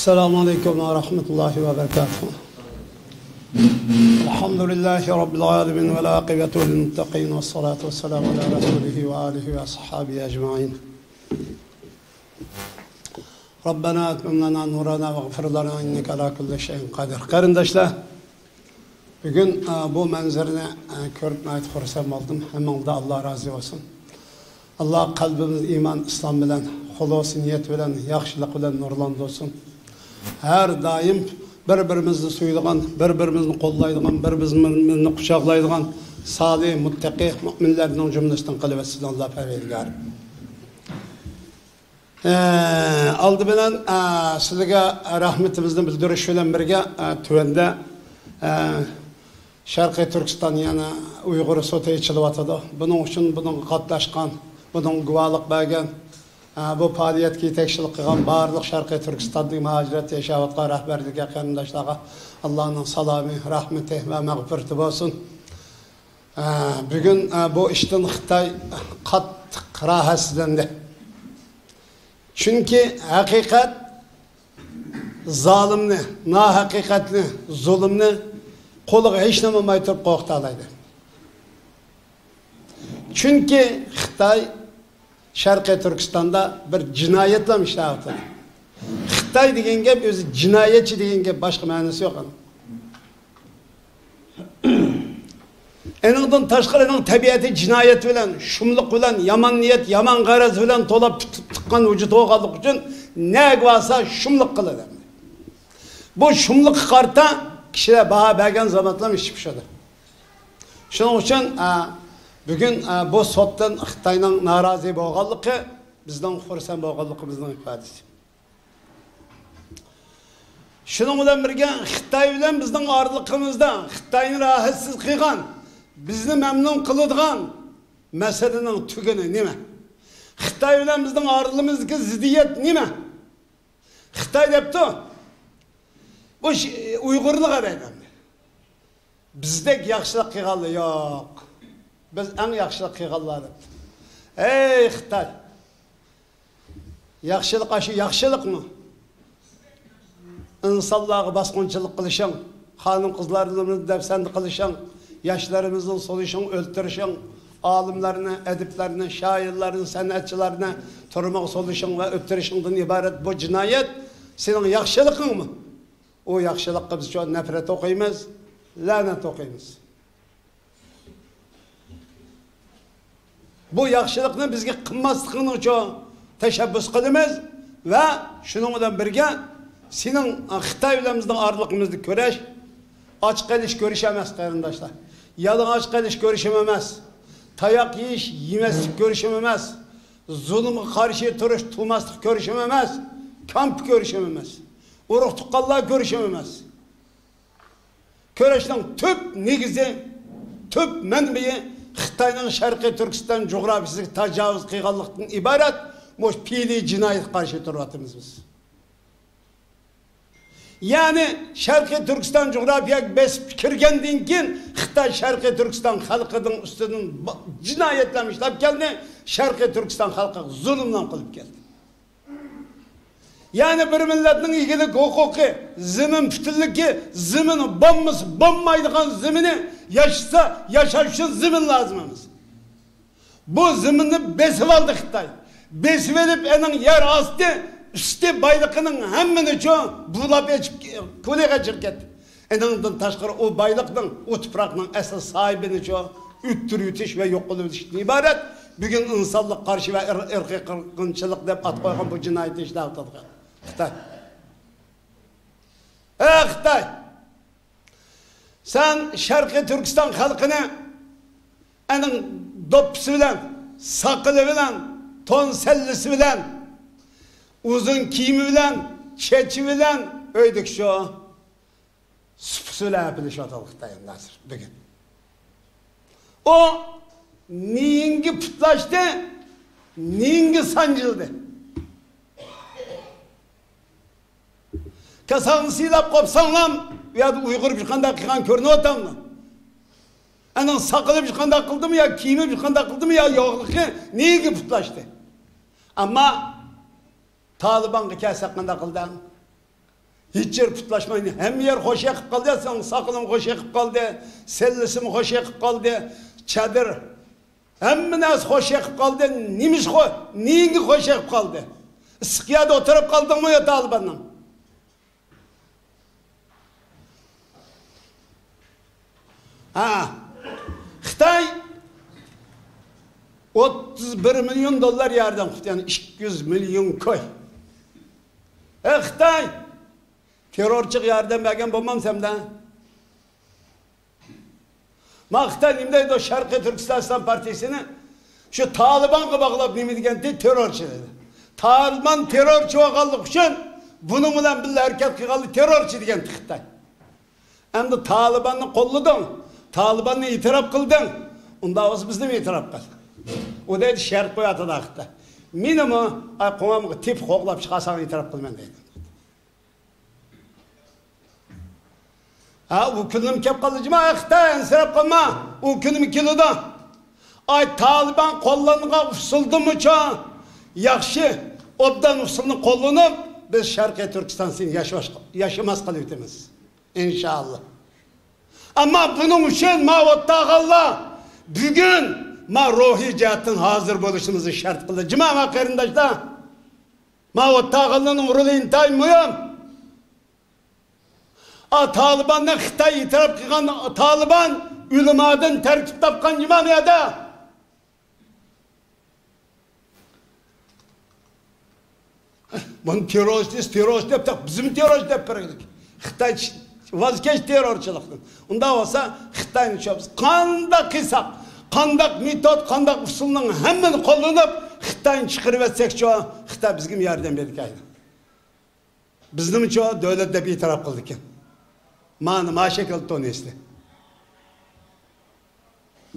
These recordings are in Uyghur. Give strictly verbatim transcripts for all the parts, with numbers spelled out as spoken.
السلام عليكم ورحمة الله وبركاته. الحمد لله رب العالمين والعاقبة للمتقين والصلاة والسلام على رسوله وآله وأصحابه أجمعين. ربنا أتمم لنا نورنا واغفر لنا إنك على كل شيء قدير. قېرىنداشلار، بۈگۈن، ئە، بۇ مەنزىرىنى، ئە، كۆرۈپ ناھايىتى خۇرسەن بولدۇم. ھەممىڭلاردا ئاللا رازى بولسۇن. ئاللا قەلبىمىزنى ئىمان، ئىسلام بىلەن، خۇلۇسى نىيەت بىلەن، ياخشىلىق بىلەن نۇرلاندۇرسۇن. ھەر دائىم بىر-بىرىمىزنى سۆيىدىغان، بىر-بىرىمىزنى قوللايدىغان، بىر-بىرىمىزنى قۇچاقلايدىغان سالىھ، مۇتتەقى مۇئمىنلەرنىڭ جۈملىسىدىن قىلىۋەتسۇن ئاللا پەرۋەردىگار. ئە، ئالدى بىلەن، ئە، سىلەرگە رەھمىتىمىزنى بىلدۈرۈش بىلەن بىرگە، ئە، تۆۋەندە، ئە، شەرقىي تۈركىستان يەنە ئۇيغۇر سوتى ئېچىلىۋاتىدۇ. بۇنىڭ ئۈچۈن بۇنىڭغا قاتناشقان، بۇنىڭغا گۇۋاھلىق بەرگەن، ئە، بۇ پائالىيەتكە يېتەكچىلىك قىلغان بارلىق شەرقىي تۈركىستاندىكى مۇھاجىرەتتە ياشاۋاتقان رەھبەرلىككە، قېرىنداشلارغا ئاللانىڭ سالامى، رەھمىتى ۋە مەغپىرىتى بولسۇن. ئە، بۈگۈن، ئە، بۇ ئىشتىن خىتاي قاتتىق راھەتسىزلەندى. چۈنكى ھەقىقەت زالىمنى، ناھەقىقەتنى، زۇلۇمنى قولىغا ھېچنېمە ئالماي تۇرۇپ قورقۇتالايدۇ. چۈنكى خىتاي شەرقىي تۈركىستاندا بىر جىنايەتلەرنى ئىشلەۋاتىدۇ. خىتاي دېگەن گەپ ئۆزى جىنايەتچى دېگەن گەپ، باشقا مەنىسى يوق ئۇنىڭ. ئېنىڭدىن تاشقىرى، ئېنىڭ تەبىئىتى جىنايەت بىلەن، شۇملۇق بىلەن، يامان نىيەت، يامان غەرەز بىلەن تولا پۈتۈپ چىققان ۋۇجۇد بولغانلىقى ئۈچۈن نەگە بارسا شۇملۇق قىلىدۇ. بۇ شۇملۇققا قارىتا كىشىلەر باھا بەرگەن زامانلار ئىچى پۇشىدۇ. شۇنىڭ ئۈچۈن، ئە، بۈگۈن، ئە، بۇ سوتتىن خىتاينىڭ نارازى بولغانلىقى بىزنىڭ خۇرسەن بولغانلىقىمىزنىڭ ئىپادىسى. شۇنىڭ بىلەن بىرگە، خىتاي بىلەن بىزنىڭ ئارىلىقىمىزدا خىتاينى راھەتسىز قىلغان، بىزنى مەمنۇن قىلىدىغان مەسىلىنىڭ تۈگۈنى نېمە؟ خىتاي بىلەن بىزنىڭ ئارىلىقىمىزدىكى زىددىيەت نېمە؟ خىتاي دەپتۇ، بۇ ش-، ئۇيغۇرلىق ئەمەس. بىزدەك ياخشىلىق قىلغانلار يوق. بىز ئەڭ ياخشىلىق قىلغانلار دەپتۇ. ئەي خىتاي! ياخشىلىق ئاشۇ ياخشىلىقمۇ؟ ئىنسانلارغا باسقۇنچىلىق قىلىشىڭ، خانىم-قىزلارنى دەپسەندە قىلىشىڭ، ياشلىرىمىزنى سولىشىڭ، ئۆلتۈرۈشۈڭ، ئالىملارنى، ئەدىبلەرنى، شائىرلارنى، سەنئەتچىلەرنى تۈرمىگە سولىشىڭ ۋە ئۆلتۈرۈشۈڭدىن ئىبارەت بۇ جىنايەت سېنىڭ ياخشىلىقىڭمۇ؟ ئۇ ياخشىلىققا بىز شۇ نەپرەت ئوقۇيمىز، لەنەت ئوقۇيمىز. بۇ ياخشىلىقنى بىزگە قىلماسلىقىڭنى ئۈچۈن تەشەببۇس قىلىمىز ۋە شۇنىڭ بىلەن بىرگە سېنىڭ، خىتاي بىلەن بىزنىڭ ئارىلىقىمىزدا كۈرەش، ئاچ قېلىش كۈرىشى ئەمەس، قېرىنداشلار. يالىڭاچ قېلىش كۈرىشىمۇ ئەمەس. تاياق يېيىش، يېمەسلىك كۈرىشىمۇ ئەمەس. زۇلۇمغا قارشى تۇرۇش، تۇرماسلىق كۈرىشىمۇ ئەمەس. كامپ كۈرىشىمۇ ئەمەس. ئۇرۇق-تۇغقانلار كۈرىشىمۇ ئەمەس. كۈرەشنىڭ تۈپ نېگىزى، تۈپ مەنبىيى خىتاينىڭ شەرقىي تۈركىستان جۇغراپىيىسىگە تاجاۋۇز قىلغانلىقتىن ئىبارەت مۇشۇ پېئىلىي جىنايەتكە قارشى تۇرۇۋاتىمىز بىز. يەنى شەرقىي تۈركىستان جۇغراپىيەگە بېسىپ كىرگەندىن كېيىن خىتاي شەرقىي تۈركىستان خەلقىنىڭ ئۈستىدىن با-، جىنايەتلەرنى ئىشلەپ كەلدى، شەرقىي تۈركىستان خەلقىگە زۇلۇملارنى قىلىپ كەلدى. يەنى بىر مىللەتنىڭ ئىگىلىك ھوقۇقى، زېمىن پۈتۈنلۈكى، زېمىنى بولمىسا بولمايدىغان زېمىنى، ياشىسا ياشاش ئۈچۈن زېمىن لازىم ئەمەس. بۇ زېمىننى بېسىۋالدى خىتاي. بېسىۋېلىپ، ئېنىڭ يەر ئاستى، ئۈستى بايلىقىنىڭ ھەممىنى چۇ بۇلاپ ئېچىپ، كولىغا چىقىپ كەتتى. ئېنىڭدىن تاشقىرى، ئۇ بايلىقنىڭ، ئۇ تۇپراقنىڭ ئەسلى ساھىبىنى چۇ ئۆلتۈرۈۋېتىش ۋە يوق قىلىۋېتىشتىن ئىبارەت. بۈگۈن ئىنسانلىق قارشى ۋە ئىر-، ئىرقىي قىرغىنچىلىق دەپ ئات قويغان بۇ جىنايەتنى ئىشلەۋاتىدىغان خىتاي. ئەي خىتاي! سەن شەرقىي تۈركىستان خەلقىنى ئەنىڭ دوپپىسى بىلەن، ساقىلى بىلەن، تون سەللىسى بىلەن، ئۇزۇن كىيىمى بىلەن، چېچى بىلەن، ئۆيدىكى شۇ سۇپىسى بىلەن ئەپلىشىۋاتىدۇ خىتاي ئەمدى ھازىر بۈگۈن. ئۇ نېيىنگە پۇتلاشتى، نېيىنگە سانجىلدى. كاساڭنى سىلاپ قوپساڭلام، ئۇ يەردە ئۇيغۇر بىر قانداق قىلغان كۆرۈنۈۋاتامدۇ؟ ئەنىڭ ساقىلى بىر قانداق قىلدىمۇ يا كىيىمى بىر قانداق قىلدىمۇ يا يوغلۇقى نېيىگە پۇتلاشتى؟ ئەمما تالىبانغا كەلسەك قانداق قىلدى؟ ھېچ يەر پۇتلاشمايدۇ. ھەممە يەر خوش يېقىپ قالدى. سېنىڭ ساقىلىڭ خوش يېقىپ قالدى. سەللىسىمۇ خوش يېقىپ قالدى. چادىر. ھەممە نەرسە خوش يېقىپ قالدى. نېمىش خو-، نېيىڭگە خوش يېقىپ قالدى؟ ئىسسىق يەردە ئولتۇرۇپ قالدىڭمۇ يا تالىباننىڭ؟ ھە. خىتاي ئوتتۇز بىر مىليون دوللار ياردەم قىپتۇ، يەنى ئىككى يۈز مىليون كوي. ئە، خىتاي تېررورچىغا ياردەم بەرگەن بولمامسەن دە؟ ما خىتاي نېمە دەيدۇ؟ شەرقىي تۈركىستان ئىسلام پارتىيىسىنى شۇ تالىبانغا باغلاپ نېمە دېگەنتى؟ تېررورچى دېدى. تالىبان تېررورچى بولغانلىقى ئۈچۈن بۇنىڭ بىلەن بىللە ھەرىكەت قىلغانلار تېررورچى دېگەنتى خىتاي. ئەمدى تالىباننى قوللىدىڭ، تالىباننى ئېتىراپ قىلدىڭ، ئۇنداق بولسا بىزنىمۇ ئېتىراپ قىل. ئۇ دەيدۇ، شەرت قويۇۋاتىدۇ خىتاي. مېنىمۇ، ئاي، قوڭامغا تېپىپ قوغلاپ چىقارساڭ ئېتىراپ قىلىمەن دەيدۇ. ھە، ئۇ كۈنۈم كەپ قالدى جۇما، خىتاي ئەنسىرەپ قالما، ئۇ كۈنۈم كېلىدۇ. ئاي، تالىبان قوللانغان ئۇسۇلدىمۇچۇ ياخشى، ئوبدان ئۇسۇلنى قوللىنىپ، بىز شەرقىي تۈركىستان سېنى ياشاش-، ياشىماس قىلىۋېتىمىز. ئىنشائاللا. ئەمما بۇنىڭ ئۈچۈن ما ئوتتاغانلار بۈگۈن ما روھىي جەھەتتىن ھازىر بولۇشىمىزنى شەرت قىلدى. جۇما ۋە قېرىنداشلار، ما ئوتتاغانلارنىڭ رولى ئىنتايىن مۇھىم. ئا، تالىباننى خىتاي ئېتىراپ قىلغان، تالىبان ئۆلىمادىن تەركىب تاپقان جۇما بۇ يەردە. بۇنى تېررورىست، تېررورىست دەپ تاق، بىزمۇ تېررورىست دەپ بېرەيلىك. خىتاي ۋاز كەچ تېررورچىلىقتىن. ئۇنداق بولسا خىتاينى چوپسا قانداق قىلساق، قانداق مېتود، قانداق ئۇسۇلنىڭ ھەممىنى قوللىنىپ خىتاينى چىقىرىۋەتسەكچۇ، خىتاي بىزگىمۇ ياردەم بېرىدىكەن. بىزنىمۇچۇ دۆلەت دەپ ئېتىراپ قىلىدىكەن. مانا، ما شەكىلدە تونۇيسىلەر.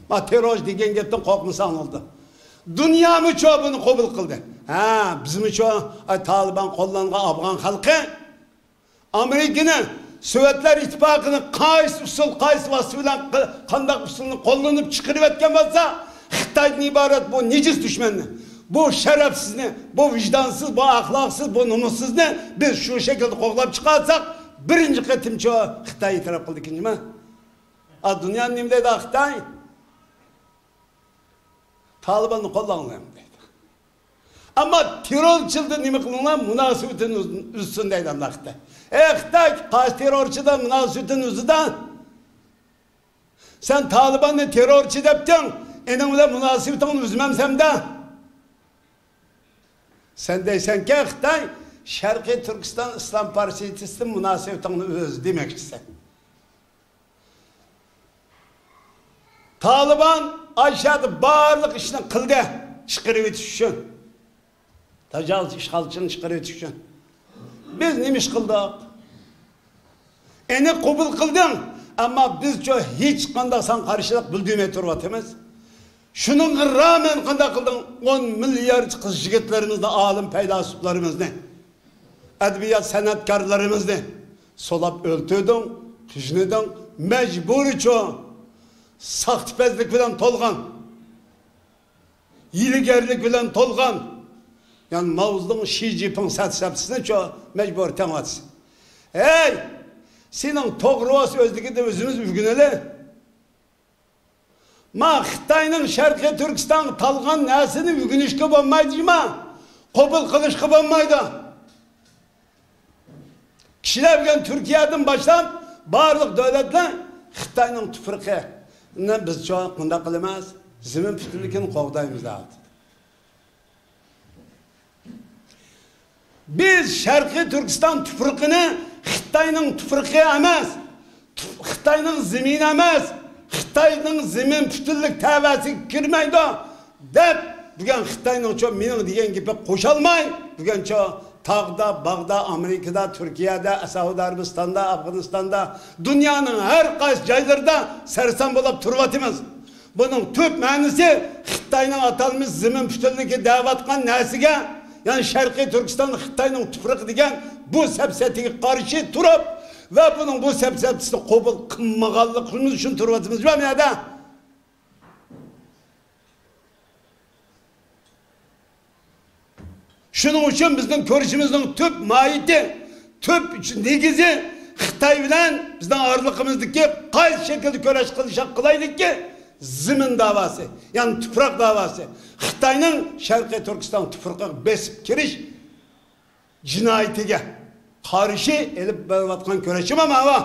ما تېررور دېگەن گەپتىن قورقمىساڭ بولدى. دۇنيامۇچۇ بۇنى قوبۇل قىلدى. ھە، بىزمۇچۇ، ئاي، تالىبان قوللانغان ئافغان خەلقى ئامېرىكىنى، سوۋېتلار ئىتتىپاقىنى قايسى ئۇسۇل، قايسى ۋاسىتە بىلەن قى-، قانداق ئۇسۇلنى قوللىنىپ چىقىرىۋەتكەن بولسا، خىتايدىن ئىبارەت بۇ نىجىس دۈشمەننى، بۇ شەرەپسىزنى، بۇ ۋىجدانسىز، بۇ ئەخلاقسىز، بۇ نومۇسسىزنى بىز شۇ شەكىلدە قوغلاپ چىقارساق، بىرىنچى قېتىمچۇ خىتاي ئېتىراپ قىلدى، ئىككىنچىما؟ ئا، دۇنيا نېمە دەيدۇ خىتاي؟ تالىباننى قوللاڭلار دەيدۇ. ئەمما تېررورچىلىرىدا نېمە قىلىڭلار؟ مۇناسىۋىتىنى ئۈز-، ئۈزسۇن دەيدۇ ئانداقتا. ئەي خىتاي، قايسى تېررورچىدا مۇناسىۋىتىنى ئۈزىدۇ؟ سەن تالىباننى تېررورچى دەپتىڭ، ئېنىڭ بىلەن مۇناسىۋىتىڭنى ئۈزمەمسەن دە. سەن دەيسەنكى، خىتاي شەرقىي تۈركىستان ئىسلام پارتىيىسىدىن مۇناسىۋىتىڭنى ئۈز دېمەكچىسەن. تالىبان ئاشۇ يەردە بارلىق ئىشنى قىلدى، چىقىرىۋېتىش ئۈچۈن. تاجاۋۇزچى ئىشغالچىنى چىقىرىۋېتىش ئۈچۈن. بىز نېمە ئىش قىلدۇق؟ ئېنى قوبۇل قىلدىڭ، ئەمما بىزچۇ ھېچقانداق ساڭا قارشىلىق بىلدۈرمەي تۇرۇۋاتىمىز. شۇنىڭغا رامەن قانداق قىلدىڭ؟ ئون مىليارچە قىز يىگىتلىرىمىزنى، ئالىم پەيلاسوپلىرىمىزنى، ئەدەبىيات سەنئەتكارلىرىمىزنى سولاپ ئۆلتۈردۈڭ، قىينىدىڭ، مەجبۇرىيچۇ، ساختىپەزلىك بىلەن تولغان، ھىيلىگەرلىك بىلەن تولغان، يەنى ماۋزېدۇڭ، شى جىنپىڭ سەپسەپىسىنىچۇ مەجبۇرىي تېڭىۋاتىسەن. ھەي، سېنىڭ توغرا بولسا ئۆزلۈكىدە ئۆزىمىز ئۆگىنەيلى. ما خىتاينىڭ شەرقىي تۈركىستانغا تالغان نەرسىنى ئۆگىنىشكە بولمايدۇ جۇما. قوبۇل قىلىشقا بولمايدۇ. كىشىلەر بۈگۈن تۈركىيەدىن باشلاپ بارلىق دۆلەتلەر خىتاينىڭ تۇپرىقىنى بىزچۇ قانداق قىلىمىز؟ زېمىن پۈتۈنلۈكىنى قوغدايمىز دەۋاتىدۇ. بىز شەرقىي تۈركىستان تۇپرىقىنى خىتاينىڭ تۇپرىقى ئەمەس، تۇپ-، خىتاينىڭ زېمىنى ئەمەس، خىتاينىڭ زېمىن پۈتۈنلۈك تەۋەسىگە كىرمەيدۇ دەپ، بۈگۈن خىتاينىڭچۇ مېنىڭ دېگەن گېپىگە قوشالماي، بۈگۈنچۇ تاغدا، باغدا، ئامېرىكىدا، تۈركىيەدە، سەئۇدى ئەرەبىستاندا، ئافغانىستاندا، دۇنيانىڭ ھەر قايسى جايلىرىدا سەرسان بولاپ تۇرۇۋاتىمىز. بۇنىڭ تۈپ مەنىسى خىتاينىڭ ئاتالمىش زېمىن پۈتۈنلۈكى دەۋاتقان نەرسىگە، يەنى شەرقىي تۈركىستان خىتاينىڭ تۇپرىقى دېگەن بۇ سەپسەتىگە قارشى تۇرۇپ ۋە بۇنىڭ بۇ سەپسەتىسىنى قوبۇل قىلمىغانلىقىمىز ئۈچۈن تۇرۇۋاتىمىز بۇ يەردە. شۇنىڭ ئۈچۈن بىزنىڭ كۈرىشىمىزنىڭ تۈپ ماھىيىتى، تۈپ نېگىزى خىتاي بىلەن بىزنىڭ ئارىلىقىمىزدىكى قايسى شەكىلدە كۈرەش قىلساق قىلايلىكى، زېمىن داۋاسى، يەنى تۇپراق داۋاسى. خىتاينىڭ شەرقىي تۈركىستان تۇپرىقىغا بېسىپ كىرىش جىنايىتىگە قارشى ئېلىپ بېرىۋاتقان كۈرىشى مانا ماۋۇ.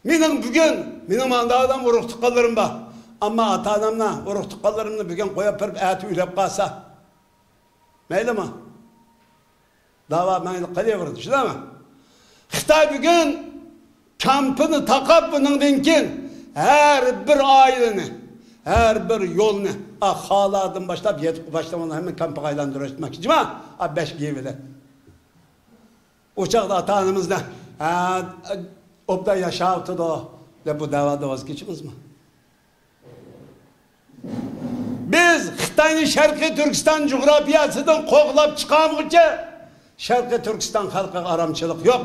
مېنىڭ بۈگۈن، مېنىڭ مانداق ئادەم ئۇرۇق تۇغقانلىرىم بار. ئەمما ئاتا-ئانامنى، ئۇرۇق تۇغقانلىرىمنى بۈگۈن قويۇپ بېرىپ، ئەتە ئۆلۈپ قالسا، مەيلىمۇ؟ داۋا مەيلى قېلىۋېرىدۇ، شۇنداقمۇ؟ خىتاي بۈگۈن كامپىنى تاقاپ، بۇنىڭدىن كېيىن ھەر بىر ئائىلىنى، ھەر بىر يولنى، ئا، خالادىن باشلاپ، يېتىپ باشلىغان ھەممە كامپىغا ئايلاندۇرۇشماقچى، جۇما، ئا، بەش گى بىلەن. ئۇ چاغدا ئاتا-ئانىمىزنى، ھە، ئوبدان ياشاۋاتىدۇ دەپ بۇ دەۋادىن ۋاز كېچىمىزمۇ؟ بىز خىتاينى شەرقىي تۈركىستان جۇغراپىيەسىدىن قوغلاپ چىقارمىغۇچە، شەرقىي تۈركىستان خەلقىگە ئارامچىلىق يوق.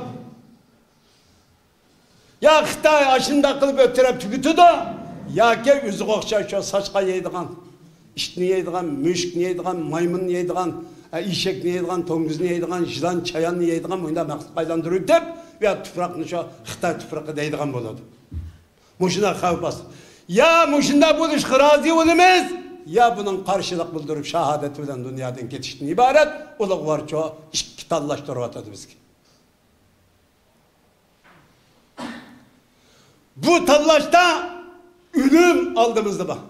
يا خىتاي ئاشۇنداق قىلىپ ئۆلتۈرۈپ تۈگىتىدۇ، ياكى ئۆزىگە ئوخشاش شۇ ساچقا يەيدىغان، ئىتنى يەيدىغان، مۈشۈكنى يەيدىغان، مايمۇننى يەيدىغان، ئە، ئېشەكنى يەيدىغان، توڭگۇزنى يەيدىغان، يىلان، چاياننى يەيدىغان مۇنداق مەخلۇققا ئايلاندۇرۇۋېتىپ، يا تۇپراقنى شۇ خىتاي تۇپرىقى دەيدىغان بولىدۇ. مۇشۇنداق خەۋپ بار. يا مۇشۇنداق بولۇشقا رازى بولىمىز، يا بۇنىڭ قارشىلىق بىلدۈرۈپ شاھادەت بىلەن دۇنيادىن كېتىشتىن ئىبارەت ئۇلۇغۋارچۇ ئىككى تاللاش تۇرۇۋاتىدۇ بىزگە. بۇ تاللاشتا ئۆلۈم ئالدىمىزدا بار.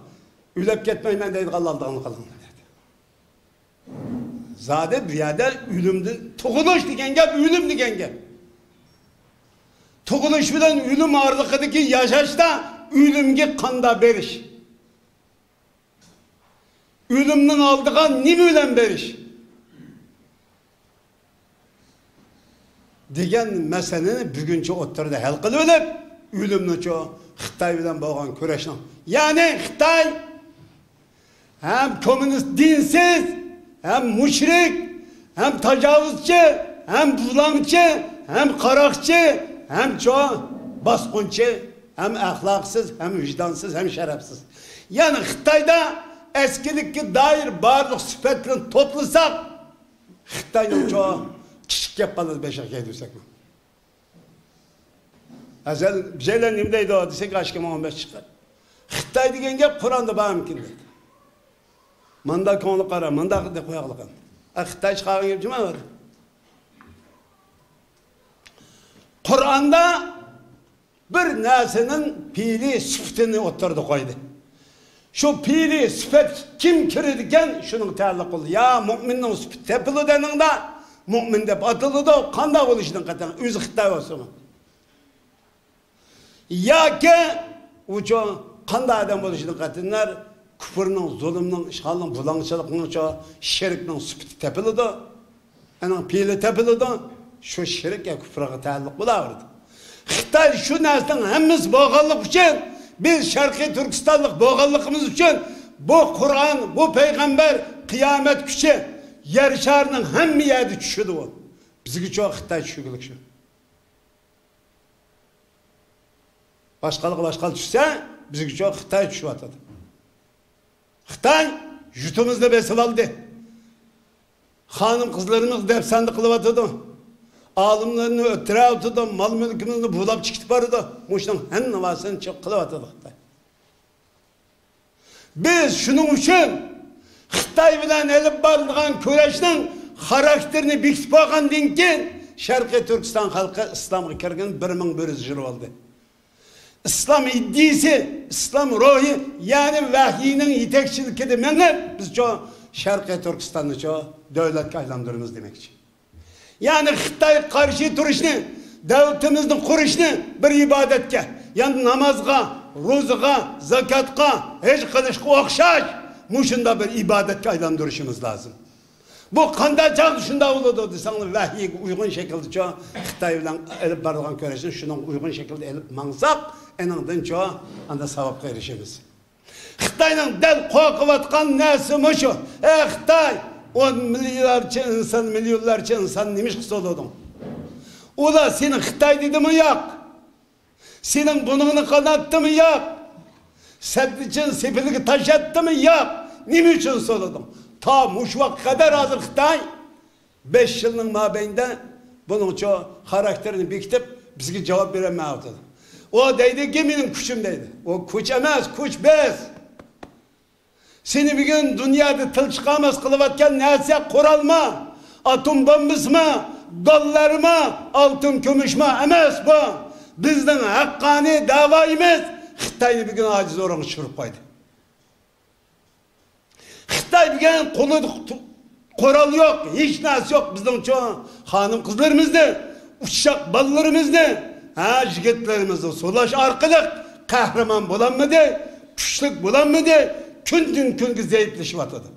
ئۆلۈپ كەتمەيمەن دەيدىغانلار ئالدىغىنى قىلىڭلار دېدى. زادى بۇ يەردە ئۆلۈمدىن، تۇغۇلۇش دېگەن گەپ، ئۆلۈم دېگەن گەپ. تۇغۇلۇش بىلەن ئۆلۈم ئارىلىقىدىكى ياشاشتا ئۆلۈمگە قانداق بېرىش؟ ئۆلۈمنىڭ ئالدىغا نېمە بىلەن بېرىش؟ دېگەن مەسىلىنى بۈگۈنچە ئوتتۇرىدا ھەل قىلىۋېلىپ، ئۆلۈمنىچۇ خىتاي بىلەن بولغان كۈرەشنىڭ، يەنى خىتاي ھەم كوممۇنىست، دىنسىز، ھەم مۇشرىك، ھەم تاجاۋۇزچى، ھەم بۇلاڭچى، ھەم قاراقچى، ھەم چۇ باسقۇنچى، ھەم ئەخلاقسىز، ھەم ۋىجدانسىز، ھەم شەرەپسىز. يەنى خىتايدا ئەسكىلىككە دائىر بارلىق سۈپەتلىرىنى توپلىساق، خىتاينىڭچۇ كىچىك گەپ قالىدۇ بېشىغا كىيدۈرسەكمۇ. ئەزەل بىزەيلەر نېمە دەيدۇ دېسەك، ئاشكىمىڭ ئون بەش چىققان. خىتاي دېگەن گەپ قۇرئاندا بارمىكىن دەيدۇ. ماندا كۆڭلى قارا، ماندا دەپ قوياغلىقىن. ئە، خىتاي چىقارغان گەپ جۇما بار. قۇرئاندا بىر نەرسىنىڭ پېئىلى سۈپىتىنى ئوتتۇرىدا قويدى. شۇ پېئىلى سۈپەت كىم كىرىدىكەن، شۇنىڭغا تەئەللۇق قىلدى. يا مۇئمىننىڭ سۈپىتى تېپىلىدۇ ئېنىڭدا، مۇئمىن دەپ ئاتىلىدۇ، قانداق بولۇشىدىن قەتئىي، ئۆزى خىتاي بولسىمۇ. ياكى ئۇچۇ قانداق ئادەم بولۇشىدىن قەتئىينەزەر، كۇفرنىڭ، زۇلۇمنىڭ، ئىشغالنىڭ، بۇلاڭچىلىقنىڭچۇ شىركنىڭ سۈپىتى تېپىلىدۇ. ئۇنىڭ پېئىلى تېپىلىدۇ، شۇ شىرك يا كۇفرغا تەئەللۇق بولاۋېرىدۇ. خىتاي شۇ نەرسىنىڭ ھەممىسى بولغانلىقى ئۈچۈن، بىز شەرقىي تۈركىستانلىق بولغانلىقىمىز ئۈچۈن بۇ قۇرئان، بۇ پەيغەمبەر، قىيامەت كۈچى يەر شارىنىڭ ھەممە يەردە چۈشىدۇ. بىزگىچۇ خىتاي چۈشكۈلۈك شۇ. باشقىلارغا باشقىلار چۈشسە، بىزگىچۇ خىتاي چۈشۈۋاتىدۇ. خىتاي يۇرتىمىزنى بېسىۋالدى. خانىم-قىزلىرىمىز دەپسەندە قىلىۋاتىدۇ. ئالىملارنى ئۆلتۈرۈۋاتىدۇ، مال-مۈلكىمىزنى بۇلاپ چىقىپ بارىدۇ. مۇشۇنىڭ ھەممىسىنى چىق قىلىۋاتىدۇ خىتاي. بىز شۇنىڭ ئۈچۈن خىتاي بىلەن ئېلىپ بارىدىغان كۈرەشنىڭ خاراكتېرىنى بېكىتىپ بولغاندىن كېيىن، شەرقىي تۈركىستان خەلقى ئىسلامغا كىرگىنى بىر مىڭ بىر يۈز يىل بولدى. ئىسلام ئىدىيىسى، ئىسلام روھى، يەنى ۋەھىينىڭ يېتەكچىلىكىدە مېڭىپ، بىزچۇ شەرقىي تۈركىستاننىچۇ دۆلەتكە ئايلاندۇرىمىز دېمەكچى. يەنى خىتايغا قارشى تۇرۇشنى، دۆلىتىمىزنى قۇرۇشنى بىر ئىبادەتكە، يەنى نامازغا، روزىغا، زاكاتقا، ھەج قىلىشقا ئوخشاش مۇشۇنداق بىر ئىبادەتكە ئايلاندۇرۇشىمىز لازىم. بۇ قانداق چاغدا شۇنداق بولىدۇ دېسەڭلار، ۋەھىيگە ئۇيغۇن شەكىلدىچۇ خىتاي بىلەن ئېلىپ بارىدىغان كۈرەشنى شۇنىڭغا ئۇيغۇن شەكىلدە ئېلىپ ماڭساق، ئېنىڭدىنچۇ ئاندا ساۋابقا ئېرىشىمىز. خىتاينىڭ دەل قورقۇۋاتقان نەرسىسى مۇشۇ. ئەي خىتاي، ئون مىليارچە ئىنسان، مىليونلارچە ئىنسان نېمە ئىشقا سولىدىڭ؟ ئۇلار سېنى خىتاي دېدىمۇ ياق؟ سېنىڭ بۇرنۇڭنى قاناتتىمۇ ياق؟ سەددىچىن سېپىلىگە تاش ئاتتىمۇ ياق؟ نېمە ئۈچۈن سولىدىڭ؟ تا مۇشۇ ۋاقىتقا قەدەر ھازىر خىتاي بەش يىلنىڭ مابەينىدە بۇنىڭچۇ خاراكتېرىنى بېكىتىپ، بىزگە جاۋاب بېرەلمەيۋاتىدۇ. ئۇ دەيدىكى، مېنىڭ كۈچۈم دەيدۇ. ئۇ كۈچ ئەمەس، كۈچ بىز. سېنى بۈگۈن دۇنيادا تىل چىقارماس قىلىۋاتقان نەرسە قورالمۇ، ئاتوم بومبىسىمۇ، دوللارمۇ، ئالتۇن كۈمۈشمۇ ئەمەس بۇ. بىزنىڭ ھەققانىي دەۋايىمىز خىتاينى بۈگۈن ئاجىز ئورۇنغا چۈشۈرۈپ قويدى. خىتاي دېگەن قولىدا قورال يوق، ھېچ نەرسە يوق. بىزنىڭچۇ خانىم-قىزلىرىمىزنى، ئۇششاق بالىلىرىمىزنى، ھە، يىگىتلىرىمىزنى سولاش ئارقىلىق قەھرىمان بولالمىدى، كۈچلۈك بولالمىدى، كۈندىن-كۈنگە زەئىپلىشىۋاتىدۇ.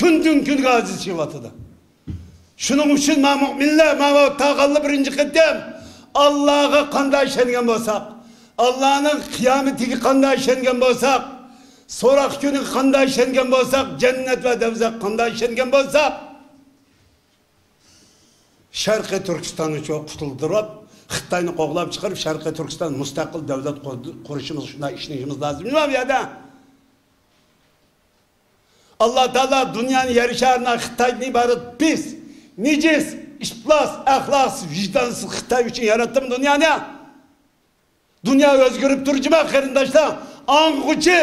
كۈندىن-كۈنگە ئاجىزلىشىۋاتىدۇ. شۇنىڭ ئۈچۈن مانا مۆمىنلەر، مانا تاغانلا بىرىنچى قېتىم ئاللاغا قانداق ئىشەنگەن بولساق، ئاللانىڭ قىيامىتىگە قانداق ئىشەنگەن بولساق، سوراق كۈنىگە قانداق ئىشەنگەن بولساق، جەننەت ۋە دوزاخقا قانداق ئىشەنگەن بولساق، شەرقىي تۈركىستاننى شۇ قۇتۇلدۇرۇپ، خىتاينى قوغلاپ چىقىرىپ، شەرقىي تۈركىستان مۇستەقىل دۆلەت قۇر-، قۇرۇشىمىز، شۇنداق ئىشىنىشىمىز لازىم. نېمە بۇ يەردە؟ ئاللا تائالا دۇنيانى، يەر شارىنى خىتايدىن ئىبارەت پىس، نىجىس، ئىپلاس، ئەخلاقسىز، ۋىجدانسىز خىتاي ئۈچۈن ياراتتىمۇ دۇنيانى؟ دۇنيا ئۆزگىرىپ تۇرۇچىما، قېرىنداشلار؟ ئاڭغۇچى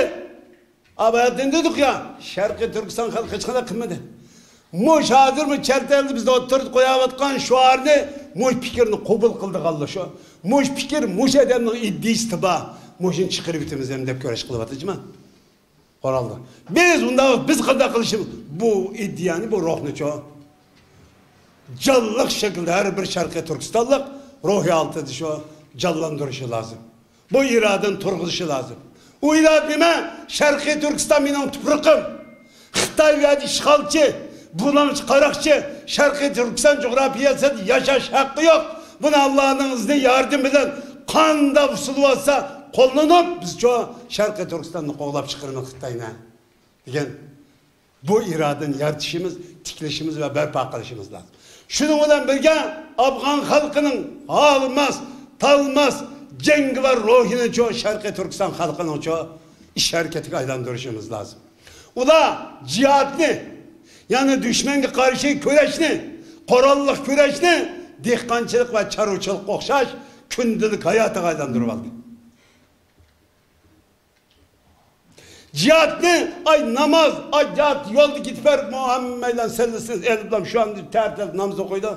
ئاباياتىن دېدۇق يا، شەرقىي تۈركىستان خەلقى ھېچقانداق قىلمىدى. مۇش ھازىرمۇ چەت ئەلدە بىزنى ئوتتۇرىدا قويۇۋاتقان شوئارنى، مۇش پىكىرنى قوبۇل قىلىدىغانلار شۇ. مۇش پىكىر، مۇش ئادەمنىڭ ئىدىيىسى بار. مۇشۇنى چىقىرىۋېتىمىز ھەم دەپ كۈرەش قىلىۋاتىدىما؟ قورالدا. بىز ئۇنداق، بىز قانداق قىلىشىمىز؟ بۇ ئىدىيەنى، بۇ روھنىچۇ جانلىق شەكىلدە ھەر بىر شەرقىي تۈركىستانلىق روھىي ھالىتىدە شۇ جانلاندۇرۇشى لازىم. بۇ ئىرادىنى تۇرغۇزۇشى لازىم. ئۇ ئىرادە نېمە؟ شەرقىي تۈركىستان مېنىڭ تۇپرىقىم. خىتاي بۇ يەردە ئىشغالچى، بۇلاڭچى، قاراقچى. شەرقىي تۈركىستان جۇغراپىيەسىدە ياشاش ھەققى يوق. بۇنى ئاللانىڭ ئىزنى، ياردىمى بىلەن قانداق ئۇسۇل بولسا قوللىنىپ، بىزچۇ شەرقىي تۈركىستاننى قوغلاپ چىقىرىمىز خىتاينى دېگەن بۇ ئىرادىنى يارىتىشىمىز، تىكلىشىمىز ۋە بەرپا قىلىشىمىز لازىم. شۇنىڭ بىلەن بىرگە، ئافغان خەلقىنىڭ ھالماس، تالماس، جەڭگىۋار روھىنىچۇ شەرقىي تۈركىستان خەلقىنىڭچۇ ئىش ھەرىكىتىگە ئايلاندۇرۇشىمىز لازىم. ئۇلار جىھادنى، يەنى دۈشمەنگە قارشى كۈرەشنى، قوراللىق كۈرەشنى دېھقانچىلىق ۋە چارۋىچىلىققا ئوخشاش كۈندىلىك ھاياتىغا ئايلاندۇرۇۋالدى. جىھادنى، ئاي، ناماز، ئاي، جىھاد، يولدا كېتىپ بېرىپ، مۇ-، ھەممەيلەن سەللىسىنى ئېلىپ، شۇ ئاندىن تەرتىپ ناماز ئوقۇيدۇ.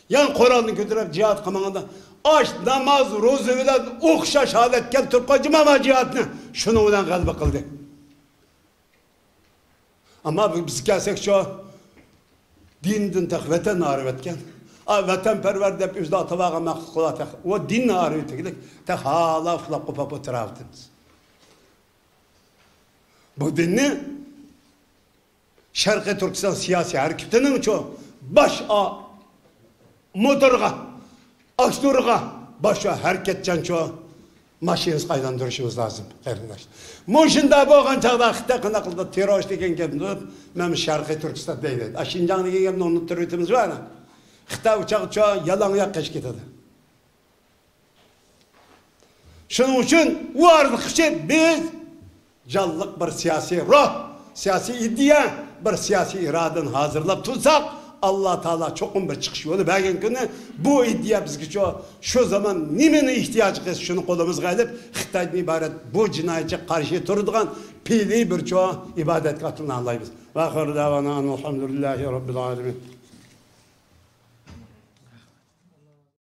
يەنە قورالنى كۆتۈرۈپ جىھاد قىلمىغاندا، ئاش، ناماز، روزا بىلەن ئوخشاش ھالەتكە كەلتۈرۈپ قويدى مانا جىھادنى. شۇنىڭ بىلەن غەلىبە قىلدى. ئەمما بىز كەلسەك شۇ دىندىن تېخى ۋەتەننى ئايرىۋەتكەن. ئا، ۋەتەنپەرۋەر دەپ ئۆزىنى ئاتىۋالغان مەخلۇقلار تېخى ئۇ دىننى ئايرىۋېتىگلىك تېخى ھالا ئۇخلاپ قوپاپ ئولتۇراۋاتىمىز. بۇ دىننى شەرقىي تۈركىستان سىياسىي ھەرىكىتىنىڭچۇ باش ئا-، موتورغا، ئاكتورغا، باشقا ھەرىكەتچانچۇ ماشىنىسىغا ئايلاندۇرۇشىمىز لازىم، قېرىنداش. مۇشۇنداق بولغان چاغدا خىتاي قانداق قىلىدۇ؟ تېررورىست دېگەن گەپنى مەن شەرقىي تۈركىستان دەيمەن. ئا، شىنجاڭ دېگەن گەپنى ئۇنتۇپ تۇرۇۋېتىمىزغۇ ئەنە. خىتاي ئۇ چاغچۇ يالاڭ ياق قېچىپ كېتىدۇ. شۇنىڭ ئۈچۈن ئۇ ئارىلىققىچە بىز جانلىق بىر سىياسىي روھ، سىياسىي ئىدىيە، بىر سىياسىي ئىرادىنى ھازىرلاپ تۇرساق، ئاللا تائالا چوقۇم بىر چىقىش يولى بەرگەن كۈنى بۇ ئىدىيە بىزگىچۇ شۇ زامان نېمىنى ئېھتىياج قىلسا، شۇنى قولىمىزغا ئېلىپ، خىتايدىن ئىبارەت بۇ جىنايەتچىگە قارشى تۇرىدىغان پېئىلىي بىرچۇ ئىبادەتكە ئاتلىنالايمىز. ۋە ئاخىرۇ دەۋانا ئەنىل ھەمدۇلىللاھى رەببىل ئالەمىن.